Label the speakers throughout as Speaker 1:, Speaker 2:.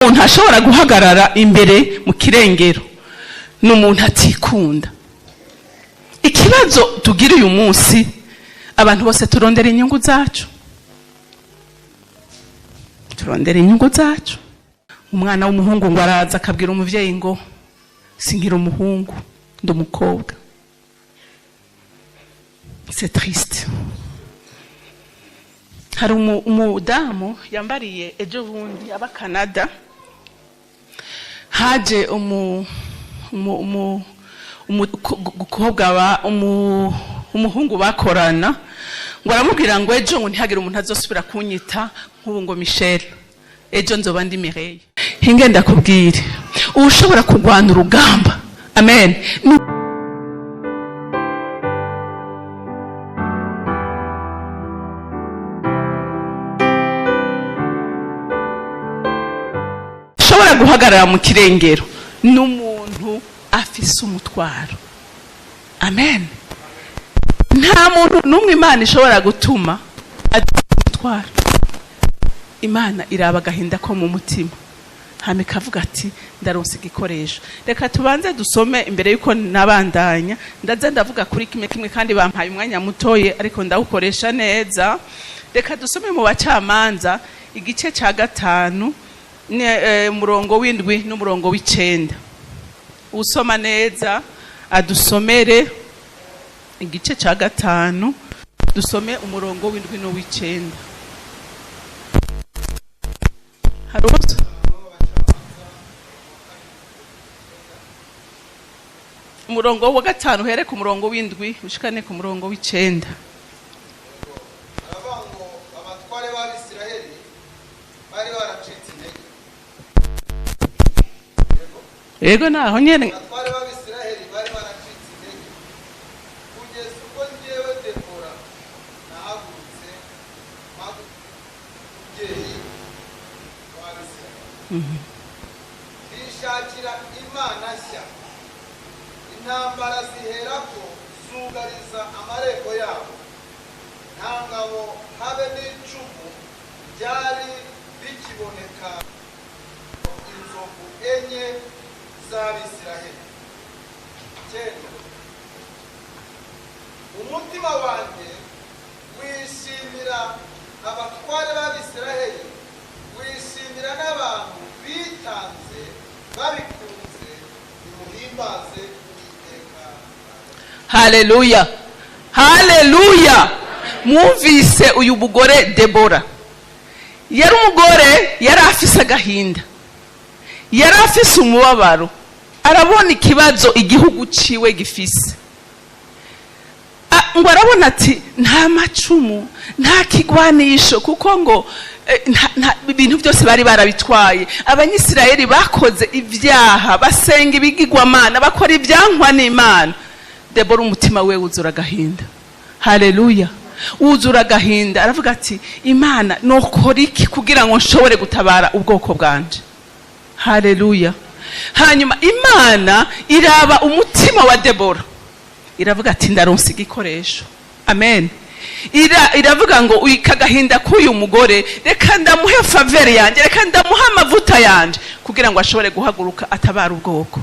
Speaker 1: Umuntu ashobora guhagarara imbere mu kirengero ni umuntu atikunda. Ikibazo tugira uyu munsi, abantu bose turondera inyungu zacu, turondera inyungu zacu. Umwana w'umuhungu ngo araza akabwira umuvyeyi ngo: "Sinkiri umuhungu, ndi umukobwa." C'est triste. Hari umudamu yambariye ejo bundi aba Canada, haje umukobwa ba umuhungu bakorana, ngo aramubwira ngo ejo ngo ntihagire umuntu azosubira kunyita nk'ubu ngo Michel, ejo nzoba ndi Mireille. Hinge ndakubwire, ushobora kurwana urugamba, amen. Ushobora guhagarara mu kirengero n'umuntu afise umutwaro, amen. Nta muntu n'umwe Imana ishobora gutuma adafite umutwaro. Imana iraba agahinda ko mu mutima, hama ikavuga ati: "Ndaronse igikoresho." Reka tubanze dusome imbere yuko nabandanya. Ndaza ndavuga kuri kimwe kimwe, kandi bampaye umwanya mutoye, ariko ndawukoresha neza. Reka dusome mu Bacamanza igice cya 5, umurongo w'7 n'umurongo w'9. Usoma neza adusomere igice cya 5, dusome umurongo w'7 n'uw'icenda. Hari uwuzi? Umurongo wa 5, uhere ku murongo w'7 ushikane ku murongo w'9.
Speaker 2: Aravuga ngo abatware b'Abisiraheli bari baracitse intege. Yego.
Speaker 1: Yego, naho nyene.
Speaker 2: Abatware b'Abisiraheli bari baracitse intege kugeza ubwo njyewe Debora nahagurutse umubyeyi w'Abisiraheli, bishakira Imana nshya. Intambara ziherako zugariza amarembo yabo, nta ngabo habe n'icumu byari bikiboneka inzovu 4 z'Abisiraheli. 9. Umutima wanjye wishimira abatware b'Abisiraheli, wishimira n'abantu bitanze babikunze. Nimuhimbaze Uwiteka.
Speaker 1: Haleluya, haleluya! Mwumvise uyu mugore Debora, yari umugore yari afise agahinda, yari afise umubabaro, arabona ikibazo igihugu ciwe gifise. Ngo arabona ati nta macumu, nta kigwanisho, kuko ngo ibintu byose bari barabitwaye. Abanyisirayeli bakoze ibyaha, basenga ibigirwamana, bakora ibyankwa n'Imana. Debora umutima we wuzura agahinda, haleluya, wuzura agahinda. Aravuga ati: "Imana, nokora iki kugira ngo nshobore gutabara ubwoko bwanje?" Haleluya! Hanyuma Imana iraba umutima wa Debora, iravuga ati: "Ndaronse igikoresho." Amen. Iravuga ngo ika agahinda k'uyu mugore, reka ndamuhe faveur yanjye, reka ndamuhe amavuta yanje kugira ngo ashobore guhaguruka atabara ubwoko.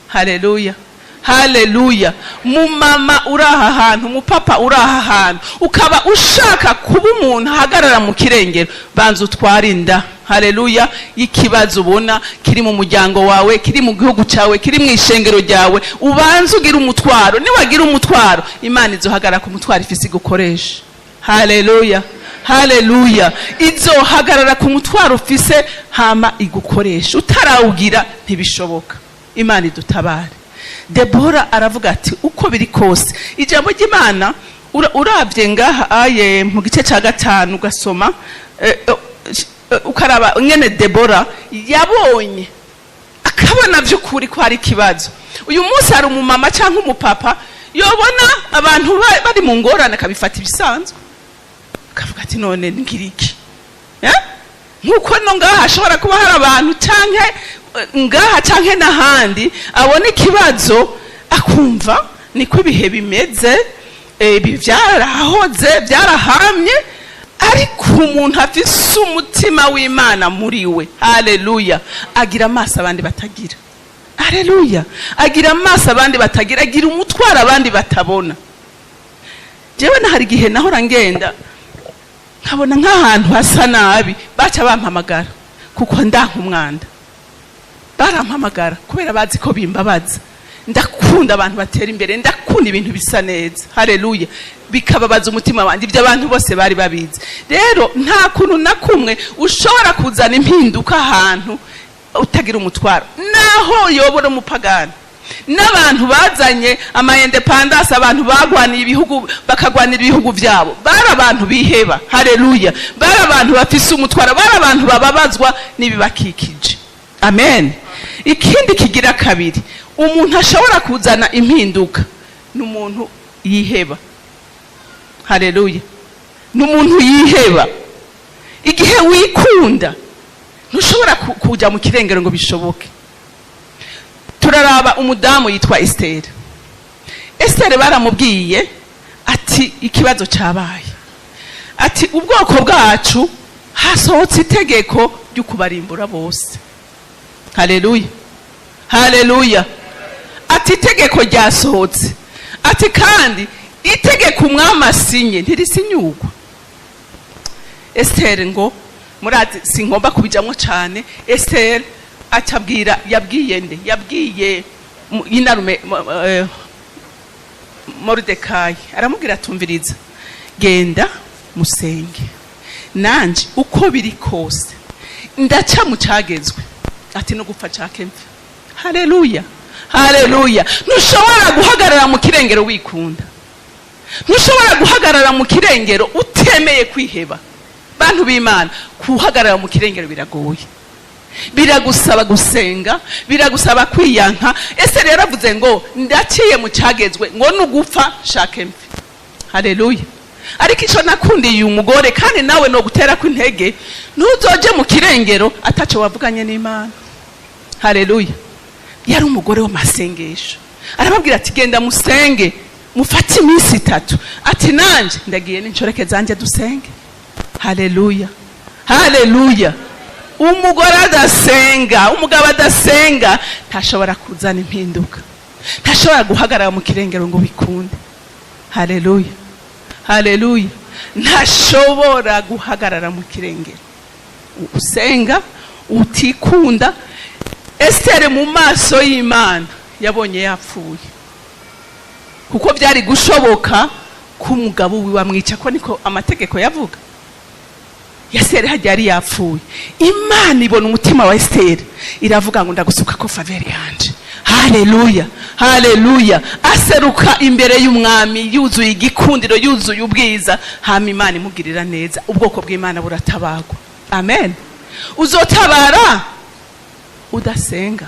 Speaker 1: Haleluya, haleluya! Mumama uri aha hantu, umupapa uri aha hantu, ukaba ushaka kuba umuntu ahagarara mu kirengero, banza utware inda, haleluya, y'ikibazo ubona kiri mu muryango wawe, kiri mu gihugu cyawe, kiri mu ishengero ryawe. Ubanze ugire umutwaro. Niwagira umutwaro, Imana izohagarara ku mutwaro ifise igukoresha. Haleluya, haleluya! Izohagarara ku mutwaro ufise, hama igukoresha. Utarawugira ntibishoboka. Imana idutabare. Debora aravuga ati uko biri kose, ijambo ry'Imana, uravye ngaha aye mu gice cya 5, ugasoma, ukaraba ngene Debora yabonye, akabona by'ukuri ko hari ikibazo. Uyu munsi hari umumama cyangwa umupapa yobona abantu bari mu ngorane, akabifata ibisanzwe, akavuga ati: "None ngira iki?" Eh? Nkuko no ngaha hashobora kuba hari abantu, canke ngaha canke n'ahandi, abona ikibazo akumva niko ibihe bimeze, ibi byarahoze, byarahamye. Ariko umuntu afise umutima w'Imana muri we, haleluya, agira amaso abandi batagira. Haleluya, agira amaso abandi batagira, agira umutwaro abandi batabona. Jewe na hari igihe nahora ngenda nkabona nk'ahantu hasa nabi, baca bampamagara kuko ndanka umwanda. Barampamagara kubera bazi ko bimbabaza. Ndakunda abantu batera imbere, ndakunda ibintu bisa neza. Haleluya, bikababaza umutima wanjye. Ibyo abantu bose bari babizi. Rero nta kuntu na kumwe ushobora kuzana impinduka ahantu utagira umutwaro, naho yobora umupagani. N'abantu bazanye ama indépendance, abantu bagwaniye ibihugu, bakagwanira ibihugu byabo, bari abantu biheba. Haleluya, bari abantu bafise umutwaro, bari abantu bababazwa n'ibibakikije. Amen. Ikindi kigira kabiri, umuntu ashobora kuzana impinduka ni umuntu yiheba. Haleluya, ni umuntu yiheba. Igihe wikunda, ntushobora kujya mu kirengero ngo bishoboke. Turaraba umudamu yitwa Esiteri. Esiteri baramubwiye ati: "Ikibazo cyabaye," ati, "ubwoko bwacu hasohotse itegeko ryo kubarimbura bose." Haleluya, haleluya. Ati: "Itegeko ryasohotse," ati, "kandi itegeko umwami asinye ntirisinyugwa." Esiteri ngo, murazi, singomba kubijyamo cyane. Esiteri acabwira, yabwiye nde? Yabwiye inarume Moridekayi, aramubwira: "Atumviriza, genda musenge, nanje uko biri kose ndaca mu cyagezwe," ati, "no gupfa cake mfe." Haleluya, haleluya. Ntushobora guhagarara mu kirengero wikunda, ntushobora guhagarara mu kirengero utemeye kwiheba. Bantu b'Imana, guhagarara mu kirengero biragoye, biragusaba gusenga, biragusaba kwiyanka. Ese rero avuze ngo: "Ndaciye mu cyagezwe," ngo nugupfa shake mfe. Haleluya. Ariko icyo nakundiye uyu mugore, kandi nawe no gutera kw'intege, ntuzoje mu kirengero ataco wavuganye n'Imana. Haleluya. Yari umugore w'amasengesho. Arababwira ati: "Genda musenge, mufate iminsi 3," ati, "nanje ndagiye n'inshoreke zanjye dusenge." Haleluya, haleluya. Umugore adasenga, umugabo adasenga, ntashobora kuzana impinduka, ntashobora guhagarara mu kirengero ngo bikunde. Haleluya, haleluya. Ntashobora guhagarara mu kirengero usenga, utikunda. Esiteri mu maso y'Imana yabonye yapfuye, kuko byari gushoboka ko umugabo wiwe amwica, ko niko amategeko yavuga. Esiteri hajya yari yapfuye. Imana ibona umutima wa Esiteri, iravuga ngo: "Ndagusuka ko faveur yanje." Haleluya, haleluya. Aseruka imbere y'umwami yuzuye igikundiro, yuzuye ubwiza. Hama Imana imugirira neza, ubwoko bw'Imana buratabagwa. Amen. Uzotabara udasenga?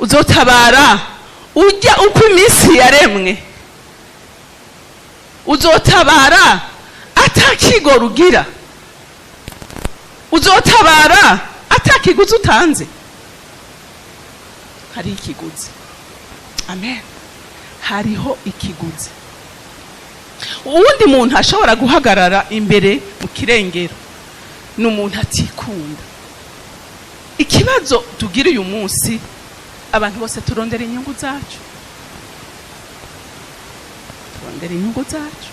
Speaker 1: Uzotabara ujya uko iminsi yaremwe? Uzotabara atakigoro ugira? Uzotabara atakiguzi utanze? Hariho ikiguzi. Amen, hariho ikiguzi. Uwundi muntu ashobora guhagarara imbere mu kirengero ni umuntu atikunda. Ikibazo tugira uyu munsi, abantu bose turondera inyungu zacu, turondera inyungu zacu.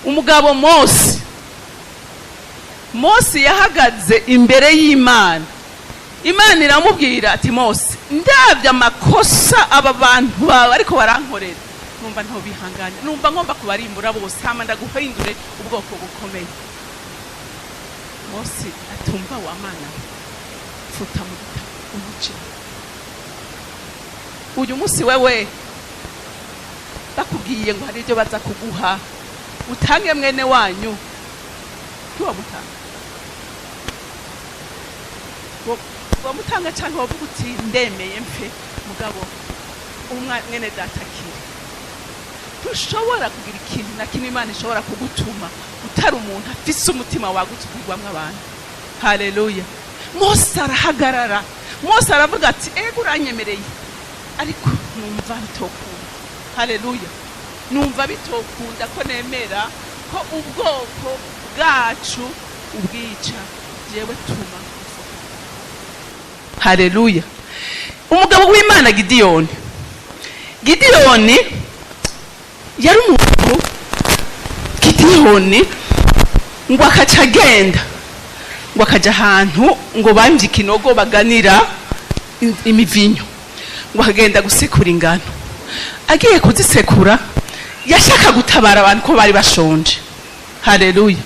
Speaker 1: Umugabo Mose, Mose yahagaze imbere y'Imana. Imana iramubwira ati: "Mose, ndabye amakosa aba bantu bawe ariko barankorera, numva ntobihanganye, numva ngomba kubarimbura bose, hama ndaguhindure ubwoko bukomeye." Mose atumva wa Mana, futa mu gitabo umuce. Uyu munsi wewe bakubwiye ngo hari ibyo baza kuguha utange mwene wanyu, ntiwamutanga? Wamutanga cyangwa wavuga uti: "Ndemeye mfe, mugabo mwene data akire"? Ntushobora kugira ikintu na kimwe Imana ishobora kugutuma utari umuntu afise umutima wagutse ugwamwo abantu. Haleluya. Mose arahagarara. Mose aravuga ati: "Ego, uranyemereye, ariko numva bitokunda." Haleluya. Numva bitokunda ko nemera ko ubwoko bwacu ubwica. Jewe tuma. Haleluya! Umugabo w'Imana Gidiyoni, Gidiyoni yari umuntu. Gidiyoni ngo akaca agenda, ngo akaja ahantu ngo bamvye ikinogo baganira imivinyo, ngo akagenda gusekura ingano. Agiye kuzisekura, yashaka gutabara abantu ko bari bashonje. Haleluya!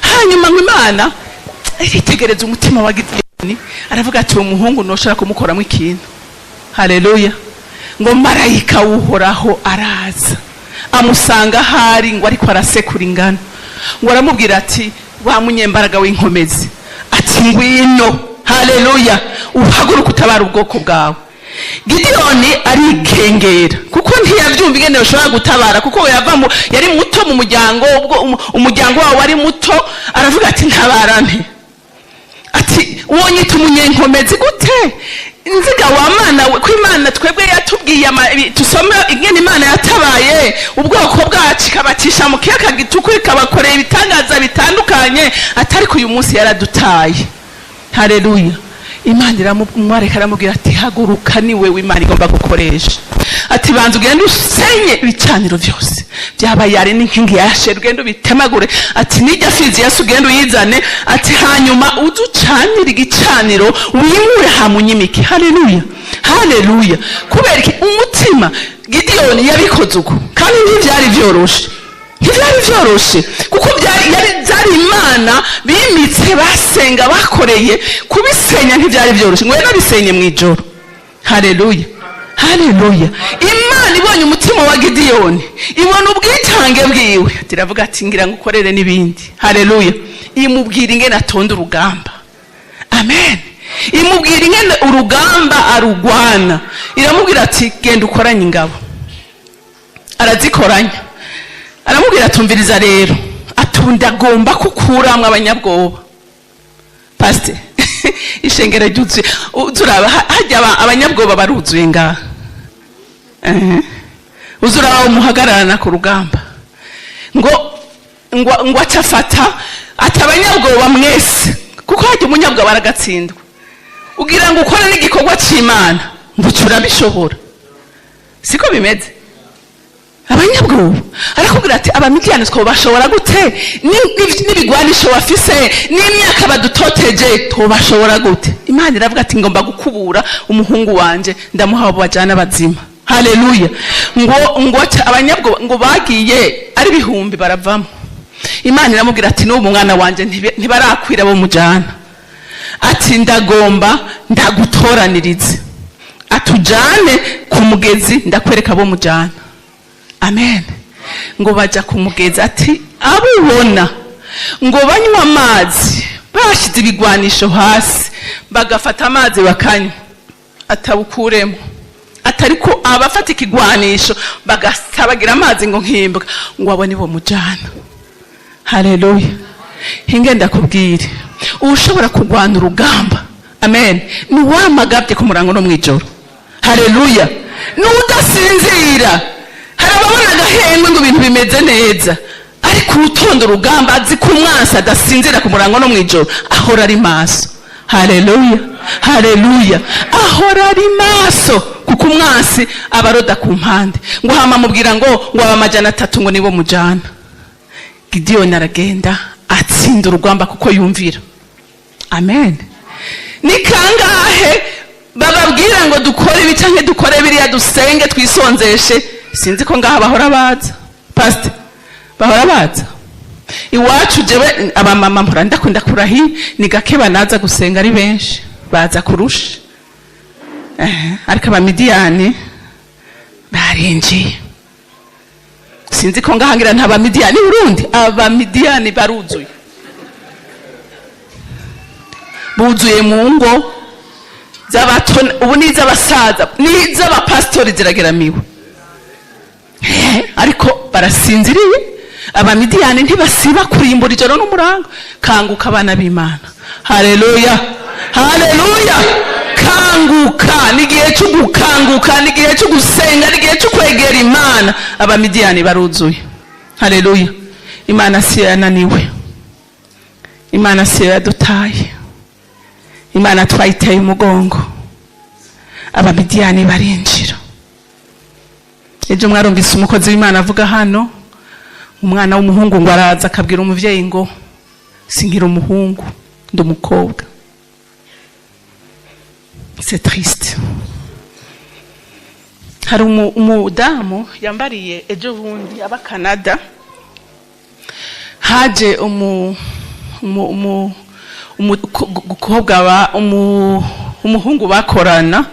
Speaker 1: Hanyuma ngo Imana iritegereza umutima wa Gidiyoni, aravuga ati: "Uwo muhungu noshobora kumukoramo ikintu." Haleluya! Ngo marayika w'Uhoraho araza amusanga ahari, ngo ariko arasekura ingano, ngo aramubwira ati: "Wa munyembaraga w'inkomezi," ati: "ngwino." Haleluya! "Uhaguruke utabara ubwoko bwawe." Gidiyoni arikengera, kuko ntiyabyumva ingene bashobora gutabara, kuko yava mu yari muto mu muryango, ubwo umuryango wawo wari muto. Aravuga ati: "Ntabara nte?" Ati: "Wonyita umunyenkomezi gute? Nziga wa Mana we, ko Imana twebwe yatubwiye tusome ingene Imana yatabaye ubwoko bwacu, ikabacisha mu kiyaga gitukura, ikabakorera ibitangaza bitandukanye, atari ko uyu munsi yaradutaye." Haleluya! Imana iramumwareka, aramubwira ati: "Haguruka, ni wewe Imana igomba gukoresha." Ati: "Banza ugende usenye ibicaniro byose byaba yari n'inkingi yashe, ugende ubitemagure." Ati: "Nijya fizi Yesu, ugende uyizane." Ati: "Hanyuma uze ucanire igicaniro, wimure hamunyimike." Haleluya, haleluya! Kubera iki? Umutima. Gidiyoni yabikoze uko, kandi ntibyari byoroshe, ntibyari byoroshe, kuko byari yari byari Imana bimitse, basenga, bakoreye. Kubisenya ntibyari byoroshe. Ngo yanabisenye mu ijoro. Haleluya, haleluya! Imana ibonye umutima wa Gidiyoni, ibona ubwitange bwiwe, iravuga ati: "Ngira ngo ukorere n'ibindi." Haleluya! Imubwira ingene atonda urugamba. Amen! Imubwira ingene urugamba arugwana. Iramubwira ati: "Genda ukoranye ingabo." Arazikoranya, aramubwira atumviriza rero, atunda agomba kukuramwo abanyabwoba. Pasite, ishengero ryuzuye, uzuraba hajya abanyabwoba baruzuye ngaha. Uzuraba umuhagararana ku rugamba, ngo acafata ati: "Abanyabwoba mwese," kuko hajya umunyabwoba aragatsindwa. Ugira ngo ukore n'igikorwa cy'Imana, ngo uce urabishobora, siko bimeze. Abanyabwoba, arakubwira ati: "Abamidiyani twobashobora gute? N'ibigwanisho bafise, n'imyaka badutoteje, twobashobora gute?" Imana iravuga ati: "Ngomba gukubura umuhungu wanje, ndamuha abo bajana bazima." Haleluya! Ngo abanyabwoba ngo bagiye ari ibihumbi, baravamo. Imana iramubwira ati: "N'ubu mwana wanje ntibarakwira bo mujana." Ati: "Ndagomba ndagutoranirize, atujane ku mugezi, ndakwereka abo mujana." Amen! Ngo bajya ku mugezi, ati: "Abo ubona ngo banywa amazi, bashyize ibigwanisho hasi, bagafata amazi bakanywa, atawukuremo." Atari ko abafata ikigwanisho bagasabagira amazi ngo nkimbwa, ngo abo nibo mujana. Haleluya! Hinge ndakubwire, ushobora kurwana urugamba, amen, ni wamagabye ku murango no mu ijoro. Haleluya! N'udasinzira. Hari ababona agahengwe ngo ibintu bimeze neza, ariko utonda urugamba azi ko umwansi adasinzira ku murango no mu ijoro, ahora ari maso. Haleluya, haleluya! Ahora ari maso, kuko umwansi aba aroda ku mpande. Ngo hama amubwira ngo aba 300 ngo nibo mujana. Gidiyoni aragenda atsinda urugamba kuko yumvira. Amen! Ni kangahe bababwira ngo dukore ibi cyangwa dukore biriya, dusenge, twisonzeshe? Sinzi ko ngaha bahora baza. Pasite, bahora baza iwacu? Jewe abamama mpora ndakunda kurahi, ni gake banaza gusenga ari benshi, baza kurusha. Ariko abamidiyani barinjiye. Sinzi ko ngaha ngira nta bamidiyani. Burundi abamidiyani baruzuye, buzuye mu ngo z'abato, ubu n'iz'abasaza n'iz'abapasitori zirageramiwe. Ariko barasinziriye. Abamidiyani ntibasiba kurimbura ijoro n'umurango. Kanguka, abana b'Imana! Haleluya, haleluya! Kanguka! Kanguka, ni igihe cyo gukanguka, ni igihe cyo gusenga, ni igihe cyo kwegera Imana. Abamidiyani baruzuye. Haleluya! Imana siyo yananiwe, Imana siyo yadutaye, Imana twayiteye umugongo, Abamidiyani barinjira. Ejo mwarumvise umukozi w'Imana avuga hano, umwana w'umuhungu ngo araza akabwira umuvyeyi ngo: "Sinkiri umuhungu, ndi umukobwa." C'est triste. Hari umudamu yambariye ejo bundi aba Canada, haje umukobwa ba umuhungu bakorana,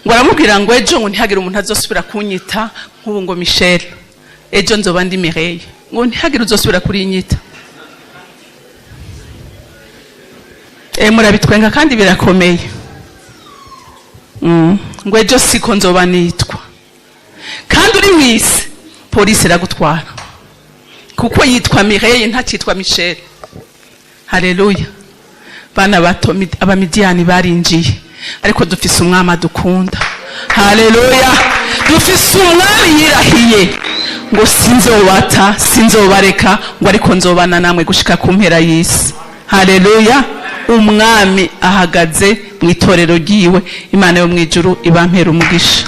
Speaker 1: ngo aramubwira ngo ejo ngo ntihagire umuntu azosubira kunyita nk'ubu ngo Michel, ejo nzoba ndi Mireille, ngo ntihagire uzosubira kurinyita. Murabitwenga kandi birakomeye. Ngo ejo siko nzoba nitwa, kandi uri mw'isi polisi iragutwara kuko yitwa Mireille, ntakitwa Michel. Haleluya! Bana bato, Abamidiyani barinjiye, ariko dufise umwami adukunda. Haleluya! Dufise umwami yirahiye ngo: "Sinzobata, sinzobareka," ngo ariko nzobana namwe gushika ku mpera y'isi. Haleluya! Umwami ahagaze mu itorero ryiwe. Imana yo mu ijuru ibampera umugisha.